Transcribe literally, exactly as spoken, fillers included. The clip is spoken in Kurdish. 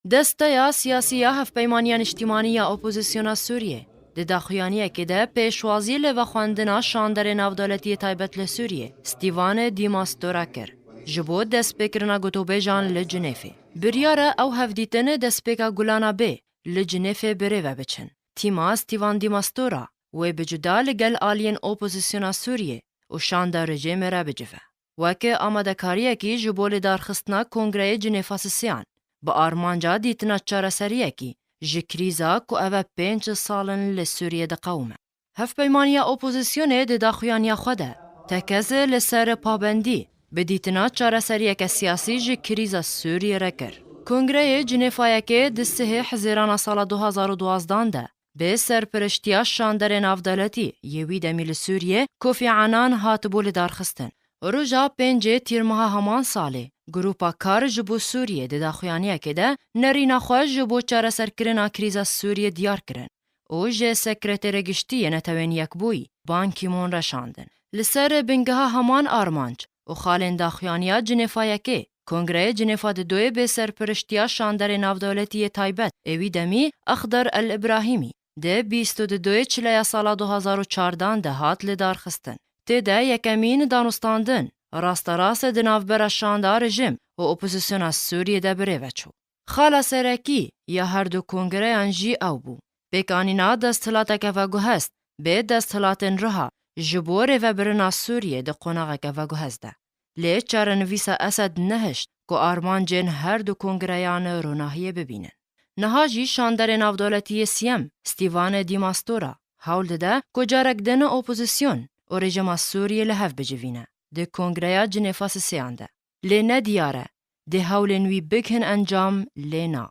Desteya siyasî ya Hevpeymaniya Niştimanî ya Opozisyona Sûriyê di daxuyaniyekê de pêşwazî li vexwendina şanderê navdewletî yê taybet li Sûriyê, Stîvan Dîmastora kir, ji bo destpêkirina gotûbêjan li Cinêfê. Biryar e ew hevdîtin destpêka Gulana Bê li Cinêfê bi rê ve biçin. Tîma Stîvan Dîmastora wê bi cuda li gel aliyên opozisyona Sûriyê û şanda rejîmê re bicive. Weke amadekariyekî ji bo lidarxistina Kongreyê Cinêfa Sisiyan, bi armanca dîtina çareseriyekî ji krîza ku ev e pênc sal in li Sûriyê diqewime. Hevpeymaniya opozisyonê di daxuyaniya xwe de tekez li ser pabendî bi dîtina çareseriyeke siyasî ji krîza Sûriyê re kir. Kongreyê Cinêfayekê di sihê Hizêrana sala du hazar û duwazdan de bi serpiriştiya şanderê navdewletî yê wî demî li Sûriyê Kofi Annan hatibû lidarxistin. Roja pêncê Tîrmeha heman salê, Grupa Kar ji bo Sûriyê di daxuyaniyekê de nerîna xwe ji bo çareserkirina krîza Sûriyê diyar kirin û ji Sekreterê Giştî yê Netewên Yekbûyî, Ban Ki-moon re şandin. Li ser bingeha heman armanc û xalên daxuyaniya Cinêfa yekê, Kongreyê Cinêfa di doyê bê serpiriştiya şanderê navdewletî yê taybet ê wî demî Exder El Ibrahîmî, di bîst û di doyê Çileya sala du hazar û çardan de hat lidarxistin. Tê de yekemîn danûstandin rasterast di navbera şanda rejîm û opozisyona Sûriyê de bi rê ve çû. Xala serekî ya her du kongreyan jî ew bû. Pêkanîna desthilateke veguhest bê desthilatên riha ji bo rêvebirina Sûriyê di qonaxeke veguhest de. Lê çarenivîsa Esed nehişt ku armancên her du kongreyan ronahiyê bibînin. Niha jî şanderê navdewletî yê siyem, Stîvan Dîmastora, hewl dide ku carek din opozîsyon û rejîma Sûriyê li hev bicivîne di Kongreya Cinêfa Sisêyan de. Lê ne diyar e dê hewlên wî bigihin encam lê na.